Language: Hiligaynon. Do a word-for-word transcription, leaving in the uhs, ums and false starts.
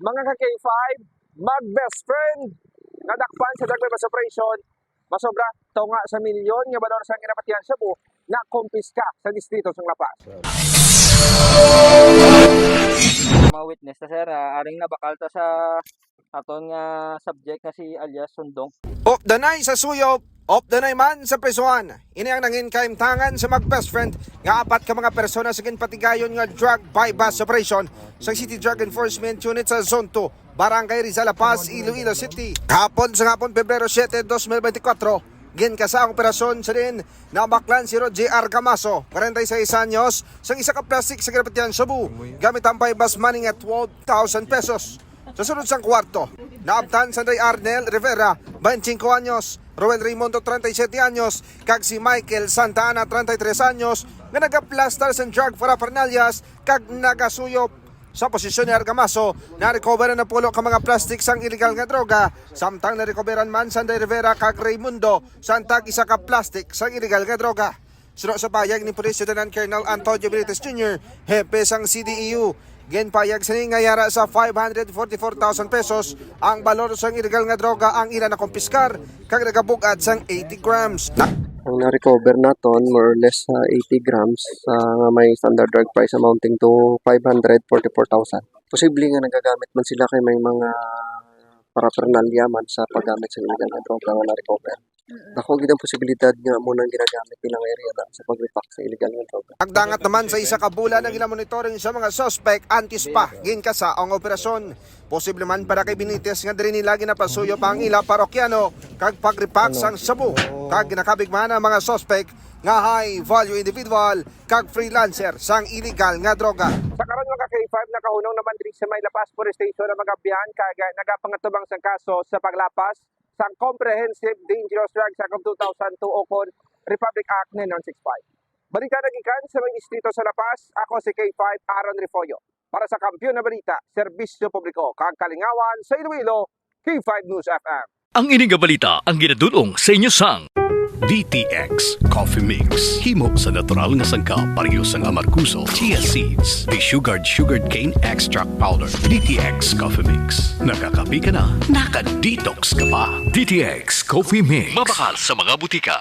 Mga ka-K five, mag-best friend, nadakpan sa drug bust operation, masobra tunga sa milyon nga balor sang ginapatihan shabu, nakumpiska sa distrito sang La Paz. Mga witness ta, sir, ah, aring nabakal ta sa aton nga subject nga si alias Sundong. Updanay sa suyop, updanay man sa prisuhan. Ini ang nangin kaimtangan sa mag-best friend nga apat ka mga persona sa ginpatigayon nga drug buy-bust operation sa City Drug Enforcement Unit sa Zone two, Barangay Rizal, La Paz, Iloilo City. Kahapon sa hapon, Pebrero siete, dos mil benti kwatro, ginkasa ang operasyon sa diin nabaklan si Roger Argamaso, kwarenta y seis anyos, sang isa ka plastic sa ginapatihan shabu gamit ang buy-bust money nga twelve thousand pesos. Sa sulod sang kwarto, naabtan si Arnel Rivera, twenty-five anyos, Roel Raimundo, treinta y siete anyos, kag si Michael Santa Ana, treinta y tres anyos, nga nagaplastar sang drug paraphernalias kag nagasuyop. Sa posisyon ni Argamaso, na-recover ang napulo ka mga plastic sang iligal nga droga, samtang na-recoveran man si Rivera kag Raimundo sang tag isa ka plastic sang iligal nga droga. Suno sa pahayag ni Police Lieutenant Colonel Antonio Benitez Junior, hepe sang C D E U, ginpahayag sini nga yara sa five hundred forty-four thousand pesos ang balor sang iligal nga droga ang ila nakumpiskar kag nagabug-at sang eighty grams. Ang na-recover naton, more or less, sa eighty grams, ah, nga may standard drug price amounting to five hundred forty-four thousand. Posible nga nagagamit man sila kay may mga paraphernalia man sa paggamit sa illegal nga droga nga na-recover. Mm-mm. Dako gid ang posibilidad nga amo nang ginagamit nilang area na sa pag-repack sa illegal nga droga. Nagdangat naman sa isa ka bulan ang ila monitoring sa mga suspect antes pa ginkasa ang operasyon. Posible man para kay Benitez nga diri nila ginapasuyo pa ang ila parokyano kag pag-repack sang shabu, kag ginakabig man ang mga suspect nga high value individual kag freelancer sang illegal nga droga. Sa karon, mga ka-K five, nakahunong naman diri sa may La Paz Police Station ang mga abyan kag nagapangatubang sang kaso sa paglapas sang Comprehensive Dangerous Drugs Act of two thousand two ukon Republic Act nine one six five. Balita nagikan sa may distrito sa La Paz, ako si K five Aaron Refollo. Para sa Kampiyon na Balita, Serbisyo Publiko kag Kalingawan sa Iloilo, K five News F M. Ang ini nga balita ang ginadul-ong sa inyo sang D T X Coffee Mix. Himo sa natural nga sangkap, pareho sang amargoso, chia seeds, desugared sugarcane extract powder. D T X Coffee Mix. Nakakape ka na, naka-detox ka pa. D T X Coffee Mix. Mabakal sa mga butika.